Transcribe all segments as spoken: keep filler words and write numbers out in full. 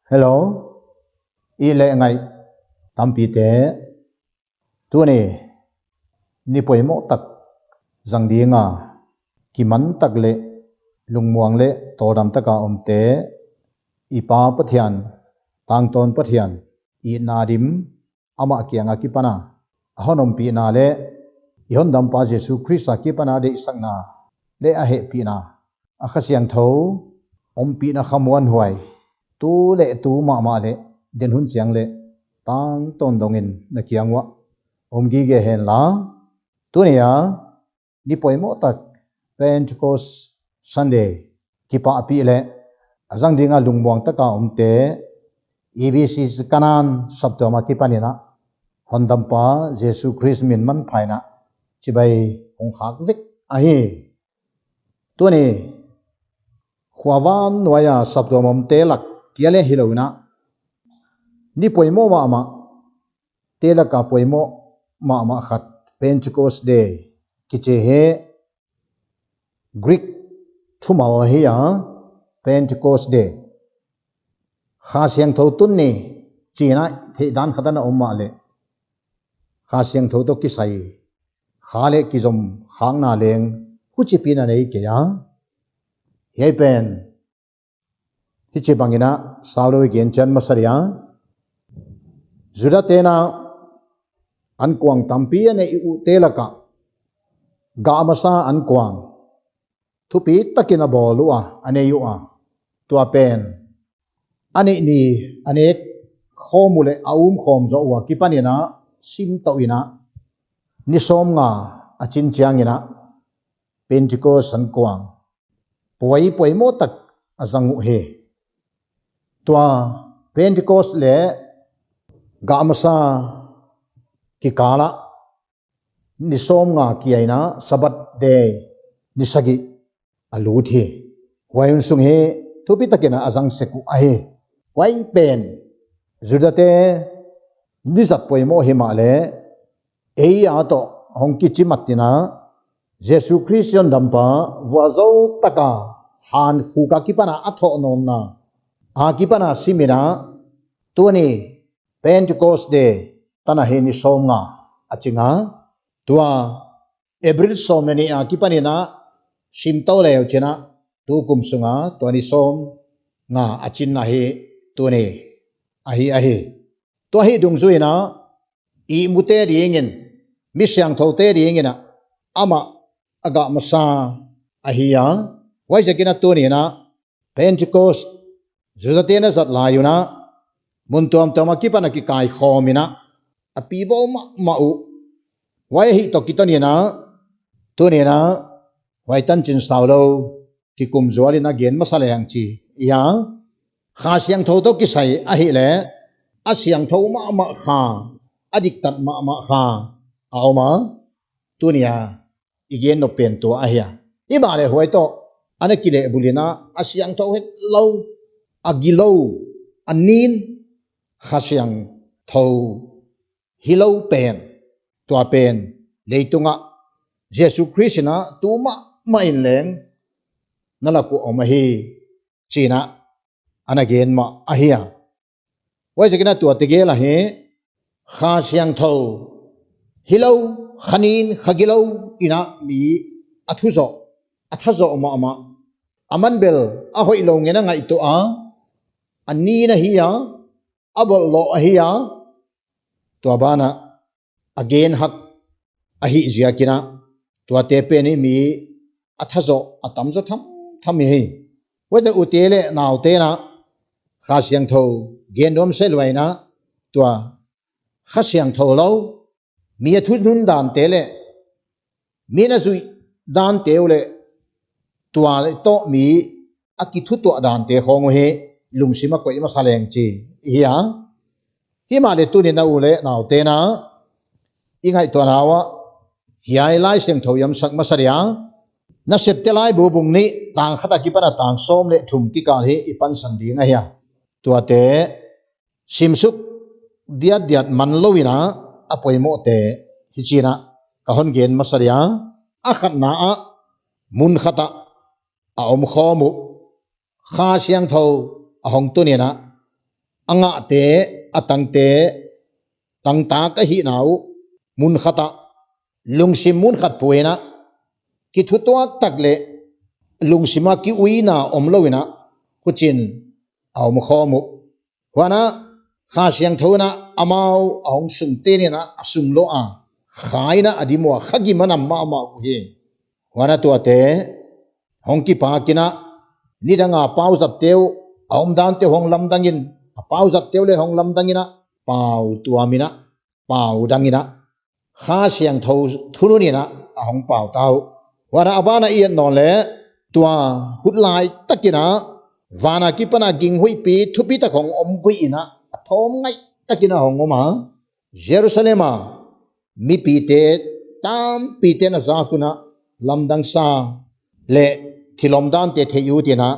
Hello, i leh ngai tampite. Tuni ni poimoh tak zang dinga, kiman tak leh lungmuang leh tawldam taka omte, i Pa Pathian, tangtawn Pathian, i na dim, amah kianga kipana a hon ompihna leh i hondampa Jesu Khrist a kipana deihsakna leh a hehpihna, a Kha Siangthou ompihna khamuanhuai, tu leh tu mahmah leh den hun chiang leh tangtawn dongin na kiang uah om gige henla. Tuni a ni poimoh tak Pentecost Sunday kipahpih leh a zang dinga lungmuang taka omte, E B C Kanaan saptuam a kipanin a hondampa Jesu Khrist min manphain a chibai hong khak vek ahi. Tuni khua van nuaia saptuam omte lak kia leh hilou in a, ni poimoh mahmah te laka poimoh mahmah khat, Pentecost Day kichi hi. Greek thumal ahi a, Pentecost Day. Kha Siangthou tun ni chihna theihdan khat ana om mahleh, Kha Siangthou toh kisai kha leh kizom khakna leng huchipi in a nei kei a. Hiai pen hichibangin a saulou i gen chian masa dia. Judate'n a ankuang tampi a neih uhte laka gah masa ankuang thupi takin a bawl ua, a nei ua. Tua pen a neih ni, a nek khawm uh leh a um khawm zoh ua kipanin a simtouhin a ni sawmnga a chin chiangin a Pentecost ankuang puai poimoh tak a zang uhi. Tua Pentecost leh gah masa kikal a ni sawmnga kia in a Sabbath day ni sagih a lut hi. Huai hun sung hi thupi takin a zang sek uh ahi. Huai pen Judate ni zat poimoh himahleh, ei a toh hong kichimatin a, Jesu Khrist hondampa vualzou taka hankhuk a kipana a thoh nawnna a kipana simin a, tuni Pentecost Day tan a hi ni sawmnga a ching a. Tua April sawm leh nih a kipanin a simtou leuchin a, tukum sunga tua ni sawmnga a chinna hi tuni ahi ahi. Tua hi dungzuiin a, ihmute dingin, mi siangthoute dingin a, amah a gah masa ahi a. Huaiziakin a tuni'n a Pentecost Judate'n a zat lai un a, mun tuamtuam a kipana kikaikhawmin a, a pi bawl mahmah uh. Huai ahih toh kitonin a, tuni'n a huai tanchin saulou kikum zualin a gen masa leng chi ia. Kha Siangthou toh kisai ahihleh, a siangthou mahmah kha, a diktat mahmah kha a om a, tuni a i gen nop pen tua ahi a. Himahleh huai toh ana kilehbulhin a, a siangthou hetlou, a gilou, a nin, Kha Siangthou hilou pen, tua pen leitungah Jesu Khrist in a tu mahmah in leng na lak uah om ahi, chi'n a ana gen mah ahi a. Huaiziakin a tuate gel ahi, Kha Siangthou hilou, Kha nin, Kha gilou in a mi a thuzoh, a thazoh mahmah. Aman bel a hoihlou ngen a ngaihtuah a, a nin ahi a, a bawlhlouh ahi a, tua banah a gen hak ahih ziakin a, tuate pen hi mi a thazoh, a tamzaw thamtham hi. Huaite ute leh naute'n a Kha Siangthou gen nuam sek lua in a, tua Kha Siangthou lou, mi a thunun dante leh, mi'n a zuih dante uh leh, tua toh mi a kithutuah dante khawng uh hi lungsim a koih masa leng chi hi a. Himahleh tuni'n a u leh naute'n a, i ngaihtuahna uah hiai Laisiangthou i omsak masa dia. Nasepte laibu bung nih, tang khat a kipan a tang sawm leh thum kikal hi i pansan ding ahi a. Tuate simsuk diatdiat manlou in a, a poimohte hichi'n a ka hon gen masa dia. A khatna ah, mun khat ah a omkhawm uh Kha Siangthou a hong tun in a, a ngahte, a tangte, tangtak ahihna uh, mun khat ah, lungsim mun khat pua in a, kithutuak tak leh, lungsim a kiuina omlou in a, huchiin a omkhawm uh. Huan a, Kha Siangthou in a, amau a hong sungten in a, a sungloh a, Kha in a a dim ua, Kha gim a nam mahmah uhi. Huan a tuate, hong kipak in a, nidang a pau zatte uh, a omdante uh hong lamdang in, a pau zatte uh leng hong lamdang in a, pau tuam in a, pau dang in a, Kha Siangthou thunun in a, a hong pau ta uh. Huan a, a ban ah i et nawn leh, tua hutlai tak in a, van akipan a ging huihpi thupitak hong om guih in a, a thawm ngaihtak in a hong om a, Jerusalem a, mipite, tampite'n a zak un a, lamdangsa leh thil omdante theih ut in a,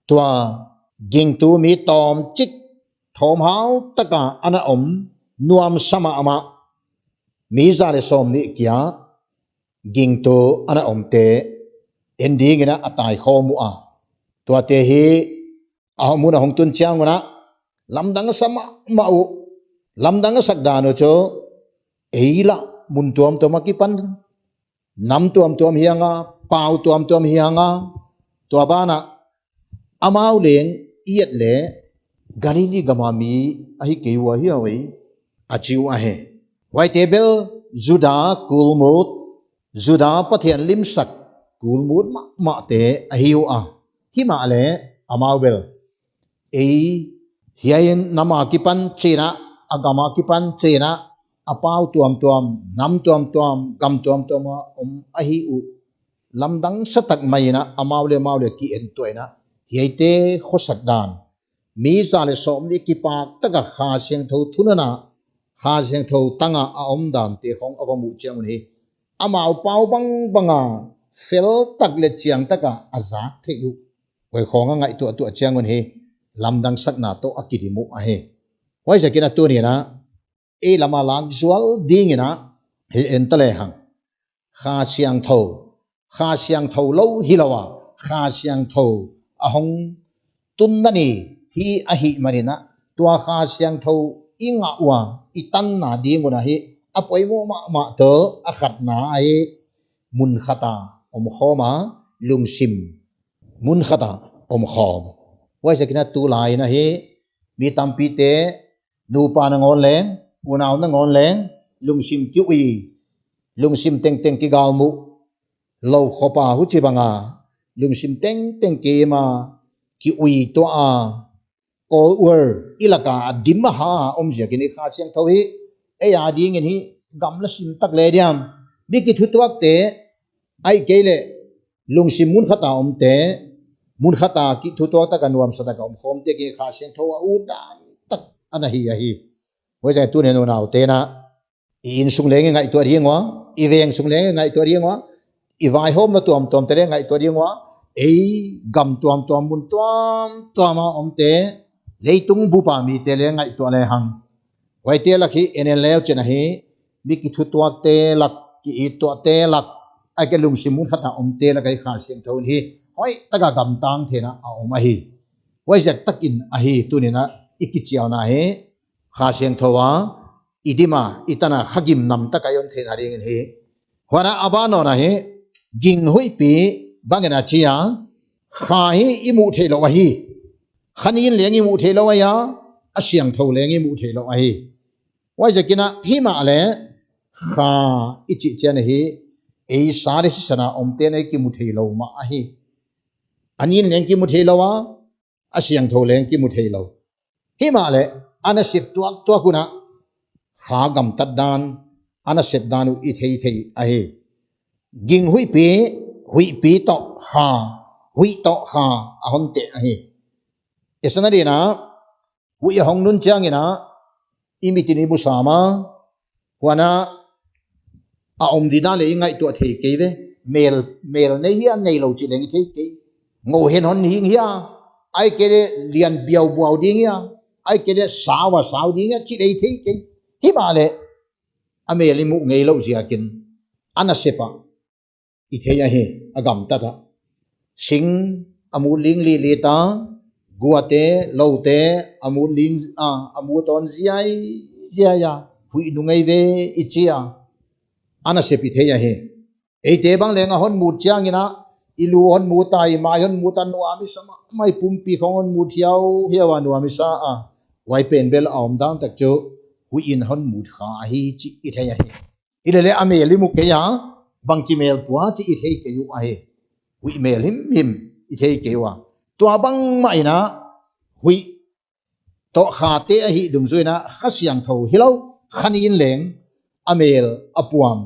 tua gingtu mi tawmchik, thawmhau tak a ana om, nuamsa mahmah, mi za leh sawmnih kia, gingtu ana omte, en ding in a, a taikhawm ua. Tuate hi, a mun a hong tun chiang un a, lamdangsa mahmah uh, lamdang a sak dan uh chu, ei lah mun tuamtuam akipan, nam tuamtuam hiang a, pau tuamtuam hiang a, tua ban ah, amau leng i et leh, Galili gam a mi ahi kei ua hi uh ei, a chi uh ahi. Huaite bel, Juda kulmut, Juda Pathian limsak kulmut mahmahte ahi ua. Himahleh, amau bel, ei, hiai nam akipan chi'n a, a gam akipan chi'n a, a pau tuamtuam, nam tuamtuam, gam tuamtuam a om ahi uh. Lamdangsa tak mai in a, amau leh amau leng ki-en tuah in a, hiaite khosak dan, mi za leh sawmnih kipak tak a Kha Siangthou thunun a, Kha Siangthou tang a a omdante khong a va muh chiang un hi, amau pau bangbang a, fel tak leh chiang tak a a zak theih uh, huai khong a ngaihtuah tuah chiang un hi, lamdangsakna toh a kidim uh ahi. Huaiziakin a tuni in a, ei lam a lak zual ding in a, hih en ta lehang, Kha Siangthou, Kha Siangthou lou hilou a, Kha Siangthou a hong tunna ni hi ahihman in a, tua Kha Siangthou i ngah ua, i tanna ding un ahi, a poimoh mahmah toh, a khatna ahi, mun khat a omkhawm a, lungsim mun khat a omkhawm. Huaiziakin a tulai in ahi, mi tampite, nupa nangawn leng, unau nangawn leng, lungsim kiui, lungsim tengteng kigalmuh lou khop a, huchibang a, lungsim tengteng keima, kiui tuah a, Cold War i lak a a dim a ha om ziakin i Kha Siangthou hi, ei a ding in hi, gamla sim tak leh diam, mi kithutuakte, ahihkeileh, lungsim mun khat a omte, mun khat a kithutuak tak a nuamsa tak a omkhawmte kiang Kha Siangthou a utdan tak ana hi ahi. Huaiziakin tuni in unaute'n a, i innsung leng i ngaihtuah ding ua, i veng sung leng i ngaihtuah ding ua, i vaihawmna tuamtuamte leng ngaihtuah ding ua, ei gam tuamtuam mun tuamtuam a omte, leitung bup a mite leng ngaihtuah lehang. Huaite lak hi en en leu chin ahi, mi kithutuakte lak, ki-it tuahte lak, ahihkeileh lungsim mun khat a omte lak ah Kha Siangthou in hi, hoihtak a gamtang theihna a om ahi. Huaiziak takin ahi tuni in a i kichialna hi, Kha Siangthou a, i dim a, i tan a, Kha gim nam tak a i om theihna ding in hi. Huan a, a ban nawn a hi, ging huihpi bang in a chi a, Kha hi i muh theih lou ahi. Kha nin leng i muh theih lou ahi a, a siangthou leng i muh theih lou ahi. Huaiziakin a, himahleh, Kha i chih chiang a hi, ei sa leh sisan a omte'n ei kimu theilou mah ahi. A nin leng kimu theilou a, a siangthou leng kimu theilou. Himahleh, a nasep tuaktuak un a, Kha gamtat dan, a nasep dan uh i theithei ahi. Ging huihpi, huihpi toh Kha, huih toh Kha, a hon teh ahi. Esana dina, huih a hong nun chiangin a, i mit in i mu sam a, huan a, a om di dan leh i ngaihtuah thei kei ve, mel, mel nei hia neilou chih leng i thei kei. Ngou hen hon hing hia, ahihkeileh lian biaubuau ding hia, ahihkeileh sau a sau ding hia, chih leng i thei kei. Himahleh, a mel i muh ngeilouh ziakin, a nasep a, i thei ahi, a gamtat a. Sing a mut linglitlit a, guate, loute, a mut ling, a, a mut tawn ziai, ziai a, huih nung ei ve i chi a, a nasep i thei ahi. Eite bang leng a hon mut chiangin a, i lu hon mut a, i mai hon mut a, nuam i sa mahmah, i pumpi khong hon mut hiauhiau a, nuam i sa a, huai pen bel a omdan tak chu, huih in hon mut kha ahi chih i thei ahi. Hilele a mel i mu kei a, bangchi mel pua chih i thei kei uh ahi. Huih mel himhim i thei kei ua. Tua bangmah in a, huih toh khate ahih dungzui in a, Kha Siangthou hilou, kha nin leng a mel a puam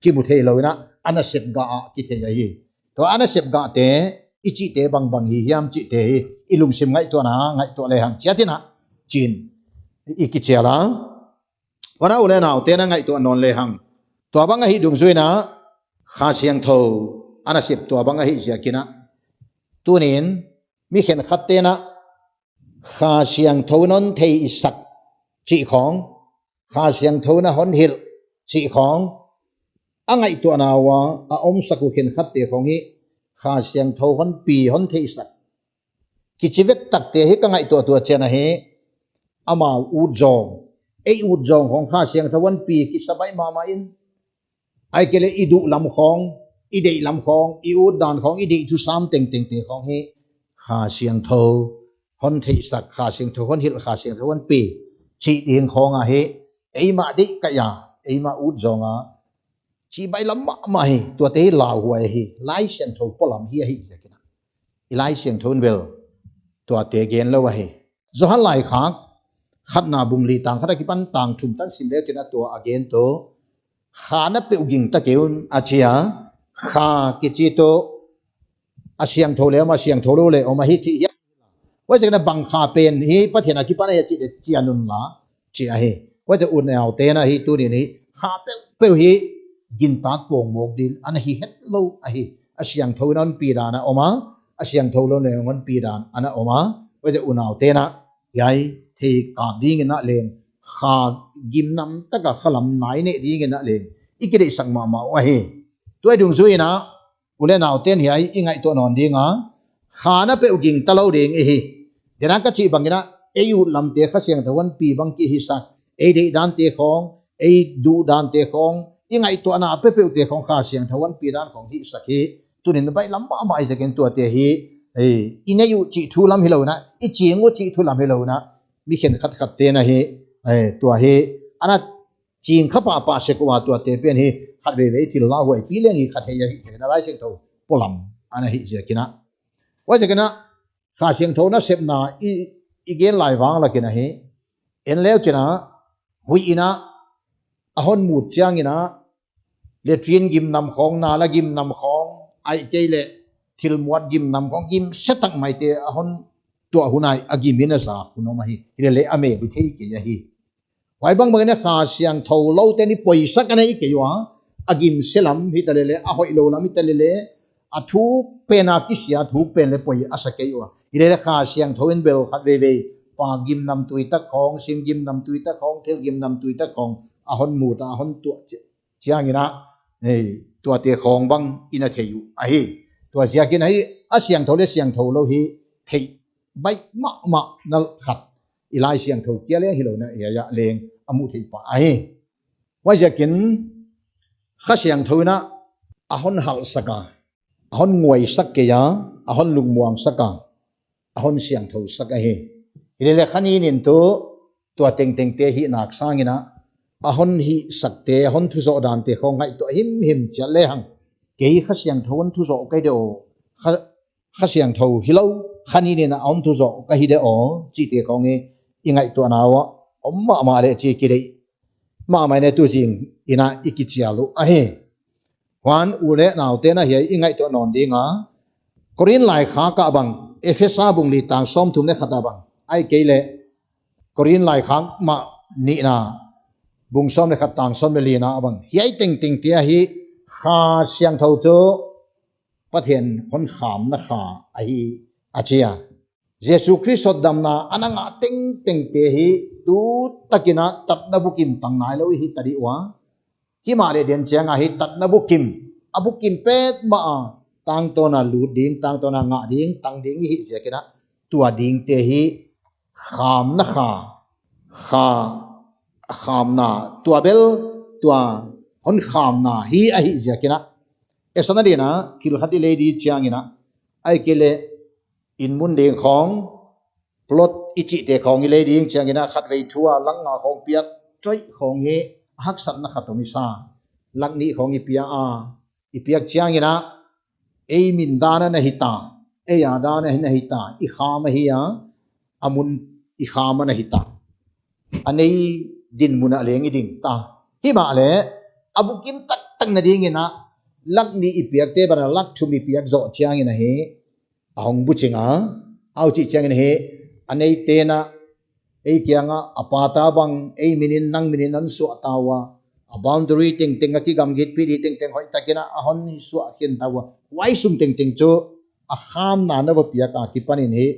kimu theilou in a, a nasep gah ah kithei ahi. Tua a nasep gahte, i chihte bangbang hi hiam chihte hi, i lungsim ngaihtuahna, ngaihtuah lehang chiat in a, chin i kichial a. Huan a u leh naute na ngaihtuah nawn lehang, tua bang ahih dungzui in a, Kha Siangthou a nasep tua bang ahih ziakin a, tuni'n mi khenkhatte'n a, Kha Siangthou in hon theisak chih khong, Kha Siangthou in a hon hilh chih khong, a ngaihtuahna ua a omsak uh khenkhatte khong hi, Kha Siangthou hon pi, hon theisak kichi vet takte hi ka ngaihtuah tuah chian ahi. Amau ut zawng, ei ut zawng khong Kha Siangthou hon pi kisa baih mahmah in, ahihkeileh i duh lam khong, i deih lam khong, i ut dan khong, i deih thusam tengtengte khong hi Kha Siangthou hon theisak, Kha Siangthou hon hilh, Kha Siangthou hon pi chih ding khong ahi. Eimah deih kaih a, eimah ut zawng a, chih baihlam mahmah hi, tuate hi lauhuai ahi, Laisiangthou polam hi ahih ziakin a, i Laisiangthou in bel tuate gen lou ahi. Johan laikhak khatna bung li tang khat akipan tang thum tan sim leu chin a, tua a gen tuh, Kha na peuh gingta kei un, a chi a. Kha kichi tuh a siangthou leh om a, siangthou lou leh om ahi chih hi. Huaiziakin a bang kha pen hi Pathian akipan ahia chih leh chian unla, chi ahi. Huaiziakin u leh naute na hi tuni'n hi, kha peuhpeuh hi gintak pawng mawk ding ana hi hetlou ahi. A siangthou in hon pi dan a om a, a siangthou lou in hon pi dan ana om a. Huaiziakin u leh naute na, hiai thei kap dingin a leng, kha gimnam taka khalam nai neh dingin a leng, i kideihsak mahmah uh ahi. Tua dungzui in a, u leh naute'n hiai i ngaihtuah nawn ding a, kha na peuh gingta lou ding i hi. Deihdan ka chih bangin a, ei ut lamte Kha Siangthou hon pi bang kihisak, ei deih dante khong, ei duh dante khong, i ngaihtuahna peuhpeuhte khong Kha Siangthou hon pi dan khong hisak hi. Tuni'n baihlam mahmah ahih ziakin tuate hi, ei, i nei uh chih thu lam hilou in a, i ching uh chih thu lam hilou in a, mi khenkhat khatte'n a hi, ei, tua hi ana ching kha pahpah sek ua, tuate pen hi khatveivei thil lauhuai pi leng hi kha thei ahihkeileh Laisiangthou polam ana hih ziakin a. Huaiziakin a, Kha Siangthou nasepna i, i gen lai vang lakin a hi, en leu chin a, huih in a, a hon mut chiangin a, latrine gimnam khong, nala gimnam khong, ahihkeileh thil muat gimnam khong, gim se tak maite a hon tuah hun a, a gim in a zak hun om ahi. Hilele a mel i thei kei ahi. Huai bangbangin a Kha Siangthou loute in poisak a nei kei ua, a gim se lam hitaleh leh, a hoihlou lam hitaleh leh, a thuk pen a kisia, thuk pen leh poi a sa kei ua. Hilele Kha Siangthou in bel khatveivei pak gimnam tui tak khong, sim gimnam tui tak khong, thil gimnam tui tak khong a hon mut a, a hon tuah chi, chiangin a, ei, tuate khong bang in a thei uh ahi. Tua ziakin a hi, a siangthou leh siangthou lou hi theih baih mahmah nal khat, i Laisiangthou kia leng hilou in a, ei, a leng a mu thei pah ahi. Huaiziakin Kha Siangthou in a, a hon halhsak a, a hon nguaisak kei a, a hon lungmuangsak a, a hon siangthousak ahi. Hilele kha nin in tuh, tua tengtengte hih nak sangin a, a hon hihsakte, a hon thuzoh dante khong ngaihtuah himhim chiat lehang, kei Kha Siangthou hon thuzoh ka hi de aw, Kha, Kha Siangthou hilou, kha nin in a hon thuzoh ka hi de aw, chihte khong hi i ngaihtuahna uah om mahmah leh chih kideih mahmah in a, tu zing in a i kichial uh ahi. Huan u leh naute na, hiai i ngaihtuah nawn ding a, Korin laikhak ah bang, Ephesa bung li tang sawmthum leh khat ah bang, ahihkeileh Korin laikhak mah nihna, bung sawm leh khat tang sawm leh lina ah bang, hiai tengtengte a hi Kha Siangthou tuh Pathian hon khamna kha ahi, a chi a. Jesu Khrist hotdamna ana ngah tengtengte hi tu takin a tatna bukim tang nailou i hi ta ding ua. Himahleh den chiang a hi tatna bukim, a bukim petmah a tangtawn a lut ding, tangtawn a ngah ding, tang ding i hih ziakin a, tua dingte hi khamna kha, kha, khamna, tua bel, tua hon khamna hi ahih ziakin a. Esana dina, thil khat i lei di chiangin a, ahihkeileh inn mun ding khong, plot i chihte khong i lei ding chiangin a, khatvei thu a lakh nga khong piak, choi khong hi haksatna khat om i sa. Lakh nih khong i pia a, i piak chiangin a, ei min dan a na hita, ei a dan a na hita, i kham ahi a, a mun i kham a na hita. A nei dinmun ah leng i ding ta. Himahleh, a bukim taktak na dingin a, lakh nih i piakte banah lakh thum i piak zoh chiangin ahi, a hong buching a, huchi chiangin ahi, a neite'n a, ei kiangah a pata bang, ei minin nang minin hon suah ta ua, a boundary tengteng a kigamgitpih di tengteng hoihtakin a, a hon suah khin ta ua, huai sum tengteng chu a khamna na va piak a kipanin hi,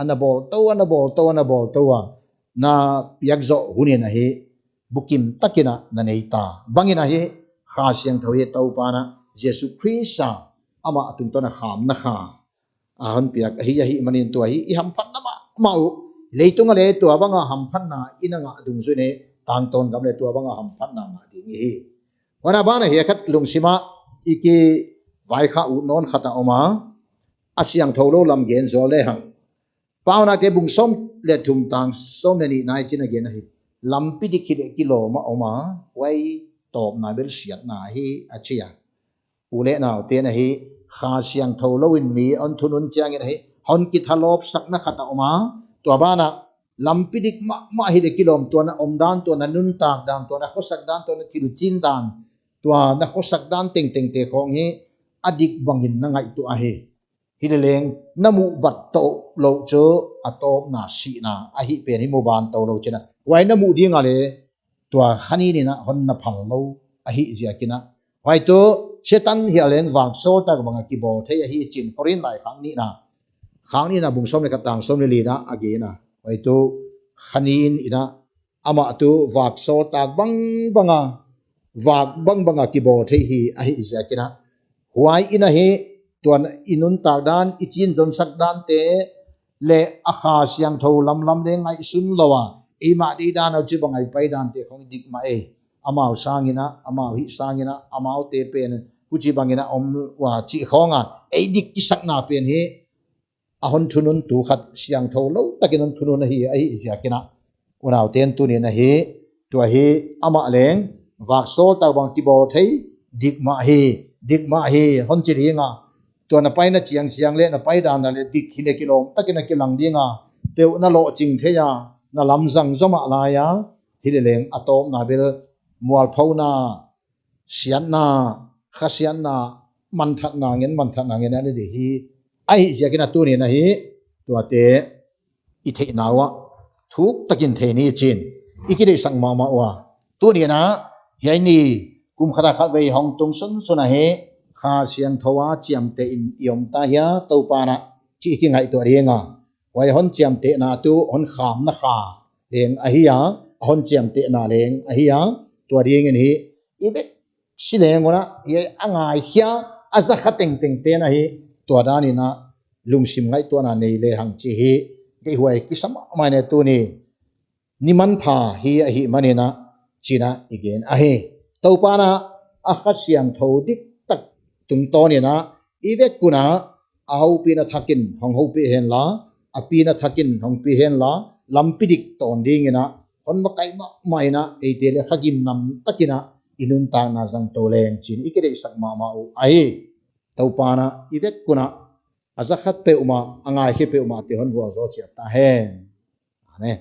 a na bawl tou, a na bawl tou, a na bawl tou a, na piak zoh hunin ahi, bukim takin a na nei ta. Bangin ahi, Kha Siangthou hi Toupa'n a, Jesu Khrist a, amah tungtawn a khamna kha a hon piak ahi, ahihmanin tua hi i hamphatna mahmah uh. Leitung ah leh tua banga hamphatna i na ngah dungzui in, tangtawn gam leh tua banga hamphatna ngah ding i hi. Huan a ban ah hiai khat lungsim ah i kivaikha uh nawn khat a om a, a siangthou lou lam gen zual lehang. Paunakte bung sawm leh thum tang sawm leh nihna ah hichi'n a gen ahi. Lampi dik hileh kilawm a om a, huai tawpna bel siatna ahi, a chi a. U leh naute, na hi Kha Siangthou louin mi hon thunun chiangin ahi, hon kithalawpsakna khat a om a, tua ban ah lampi dik mahmah hileh kilawm, tua na omdan, tua na nuntak dan, tua na khosak dan, tua na thil chin dan, tua na khosak dan tengtengte khong hi a dik bangin na ngaihtuah ahi. Hileleng, na muh bat tou lou chu a tawpna sihna ahi pen hi mu ban tou lou chi'n a. Huai na muh ding a leh, tua khanin in a hon na phal lou ahih ziakin a. Huai tuh, Setan hiai leng vak sawltak banga kibawl thei ahi chi'n Korin laikhak nihna, khak nihna bung sawm leh khat tang sawm leh lina ah a gen a. Huai tuh, khanin in a, amah tuh vak sawltak bangbang a, vak bangbang a kibawl thei hi ahih ziakin a. Huai in ahi, tua i nuntak dan, i chin zonsak dante, leh a Kha Siangthou lamlam leng ngaihsun lou a, eimah deihdan a huchibang a i pai dante khong dik mah e. Amau sangin a, amau hih sangin a, amaute pen huchibangin a om ua chih khong a, ei dik kisakna pen hi a hon thununtu khat, siangthou lou takin hon thunun ahi, ahih ziakin a. Unaute'n, tuni'n ahi, tua hi amah leng vak sawltak bang kibawl thei, dik mah hi, dik mah hi, hon chi ding a. Tua na paina chiang siang leh na paidan a leh dik hileh kilawm takin a kilang ding a. Peuh na lohching thei a, na lamzang zomah lai a. Hileleng a tawpna bel mualphona, siatna, khasiatna, manthatna ngen, manthatna ngen a ni di hi. Ahih ziakin a tuni'n ahi, tuate i theihna uah thuk takin thei ni chi'n i kideihsak mahmah ua. Tuni'n a, hiai ni, kum khat a khatvei hong tung sunsun ahi, Kha Siangthou a chiamteh in i om ta hia Toupa'n a, chih i kingaihtuah ding a. Huai hon chiamtehna tuh hon khamna kha leng ahi a, hon chiamtehna leng ahi a, tua dingin hi i vek si leng un a, hiai a ngaikhia, a zakha tengtengte'n ahi, tua danin a lungsim ngaihtuahna nei lehang chih hi deihhuai kisa mahmah e. Tuni ni manpha hi ahihmanin a, chi'n a i gen ahi. Toupa'n a, a Kha Siangthou diktak tungtawnin a, i vek un a, a houpihna thakin hong houpih henla, a pina thakin hong pi henla, lampi dik tawn dingin a hon makaih mahmah in a, eite leh kha gimnam takin a i nuntakna zang tou leng chi'n i kideihsak mahmah uh ahi. Toupa'n a, i vek un a, a zakha peuhmah, a ngaikhe peuhmahte hon vualzawl chiat ta hen. Amen.